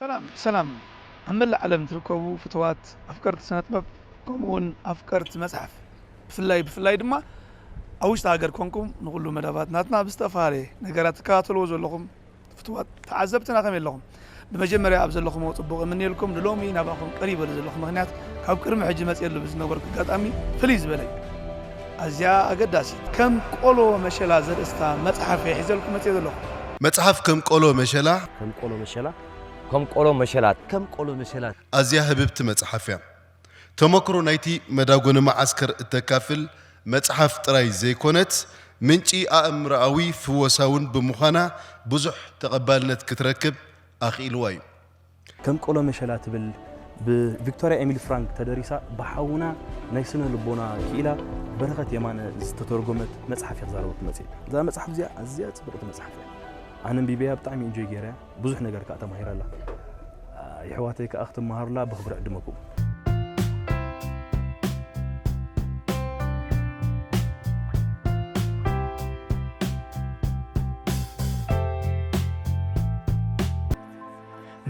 ሰላም ሰላም፣ ኣብ መላእ ዓለም ትርከቡ ፍትዋት ኣፍቀርቲ ስነ ጥበብ፣ ከምኡ እውን ኣፍቀርቲ መጽሓፍ፣ ብፍላይ ብፍላይ ድማ ኣብ ውሽጢ ሃገር ኮንኩም ንኹሉ መደባት ናትና ብዝተፈላለየ ነገራት ትከታተልዎ ዘለኹም ፍትዋት ተዓዘብትና ከመይ ኣለኹም? ብመጀመርያ ኣብ ዘለኹምዎ ጽቡቕ እምንየልኩም። ንሎሚ ናባኹም ቅር ይበሉ ዘለኹ ምኽንያት ካብ ቅድሚ ሕጂ መጽየሉ ብዝነበርኩ ኣጋጣሚ ፍልይ ዝበለ እዩ። ኣዝያ ኣገዳሲት ከም ቆሎ መሸላ ዘርእስታ መጽሓፍ እየ ሒዘልኩም መጽየ ዘለኹ። መጽሓፍ ከም ቆሎ መሸላ ከም ቆሎ መሸላ ከም ቆሎ መሸላት ከም ቆሎ መሸላት ኣዝያ ህብብቲ መጽሓፍ እያ። ተመክሮ ናይቲ መዳጎኒ መዓስከር እተካፍል መጽሓፍ ጥራይ ዘይኮነት፣ ምንጪ ኣእምሮኣዊ ፍወሳ እውን ብምዃና ብዙሕ ተቐባልነት ክትረክብ ኣኽኢልዋ እዩ። ከም ቆሎ መሸላ ትብል ብቪክቶርያ ኤሚሊ ፍራንክ ተደሪሳ ብሓውና ናይ ስነ ልቦና ክኢላ በረኸት የማነ ዝተተርጎመት መጽሓፍ እየ ክዛረበኩም መጽእ። እዛ መጽሓፍ እዚኣ ኣዝያ ጽብቕቲ መጽሓፍ እያ። ኣነ ኣንቢበያ ብጣዕሚ ኢንጆይ ገይረያ። ብዙሕ ነገር ከኣ ተማሂረላ። የሕዋተይ ከኣ ክትመሃሩላ ብኽብሪ ዕድመኩም።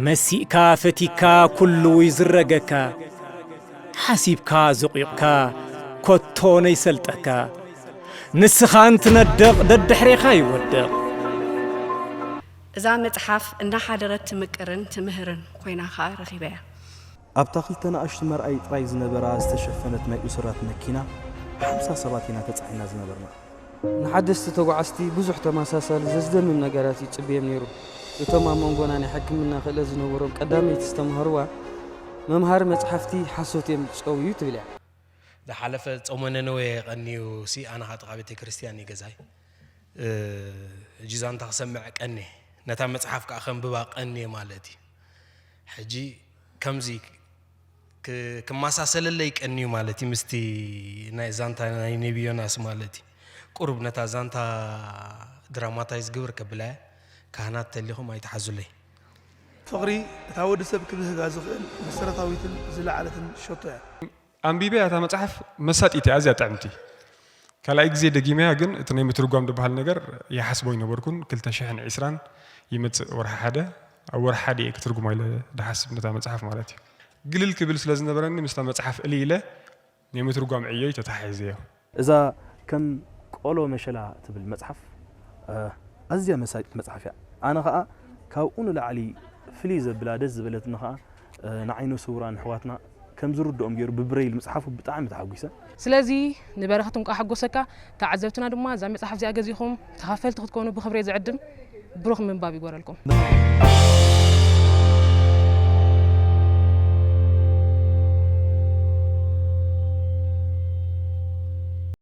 መሲእካ ፈቲካ ኩሉ ይዝረገካ፣ ሓሲብካ ዘቑቕካ ኮቶ ነይሰልጠካ፣ ንስኻ እንትነድቕ ደድሕሬኻ ይወድቕ። እዛ መጽሓፍ እናሓደረት ትምቅርን ትምህርን ኮይና ከኣ ረኺበያ። ኣብታ ክልተ ንኣሽቱ መርኣዪ ጥራይ ዝነበራ ዝተሸፈነት ናይ እሱራት መኪና ሓምሳ ሰባት ኢና ተጻዒና ዝነበርና። ንሓደስቲ ተጓዓዝቲ ብዙሕ ተመሳሳሊ ዘስደምም ነገራት ይጽበዮም ነይሩ። እቶም ኣብ መንጎና ናይ ሕክምና ክእለት ዝነበሮም ቀዳመይቲ ዝተማህርዋ፣ መምሃሪ መጽሓፍቲ ሓሶት እዮም ዝጸውዩ ትብል እያ። ዝሓለፈ ጾመ ነነዌ ቀንዩ ሲ ኣነ ኸኣ ጥቓ ቤተ ክርስቲያን እዩ ገዛይ። ሕጂ ዛንታ ክሰምዕ ቀንየ፣ ነታ መጽሓፍ ከኣ ከንብባ ቀንየ ማለት እዩ። ሕጂ ከምዚ ክመሳሰለለይ ቀንዩ ማለት እዩ ምስቲ ናይ ዛንታ ናይ ነቢ ዮናስ ማለት እዩ። ቁሩብ ነታ ዛንታ ድራማታይዝ ግብር ከብላ እያ። ካህናት ተሊኹም ኣይትሓዙለይ። ፍቕሪ እታ ወዲ ሰብ ክብህጋ ዝኽእል መሰረታዊትን ዝለዓለትን ሸቶ እያ። ኣንቢበያ እታ መጽሓፍ መሳጢት እያ፣ ኣዝያ ጥዕምቲ። ካልኣይ ግዜ ደጊመያ ግን እቲ ናይ ምትርጓም ዝበሃል ነገር ይሓስቦ ኣይነበርኩን። ክልተ ሽሕን ዕስራን ይመጽእ ወርሒ ሓደ፣ ኣብ ወርሒ ሓደ እየ ክትርጉማ ኢለ ድሓስብ ነታ መጽሓፍ ማለት እዩ። ግልል ክብል ስለ ዝነበረኒ ምስታ መጽሓፍ እልይ ኢለ ናይ ምትርጓም ዕዮይ ተተሓሒዘዮ። እዛ ከም ቆሎ መሸላ ትብል መጽሓፍ ኣዝያ መሳጢት መጽሓፍ እያ። ኣነ ኸኣ ካብኡ ንላዕሊ ፍልይ ዘብላ ደስ ዝበለትኒ ኸኣ ንዓይነ ስውራን ኣሕዋትና ከም ዝርድኦም ገይሩ ብብረይል ምጽሓፉ ብጣዕሚ ተሓጒሰ። ስለዚ ንበረኸት እንቋዕ ሓጎሰካ፣ ተዓዘብትና ድማ እዛ መጽሓፍ እዚኣ ገዚእኹም ተኻፈልቲ ክትኮኑ ብኽብሪ እየ ዝዕድም። ብሩኽ ምንባብ ይግበረልኩም።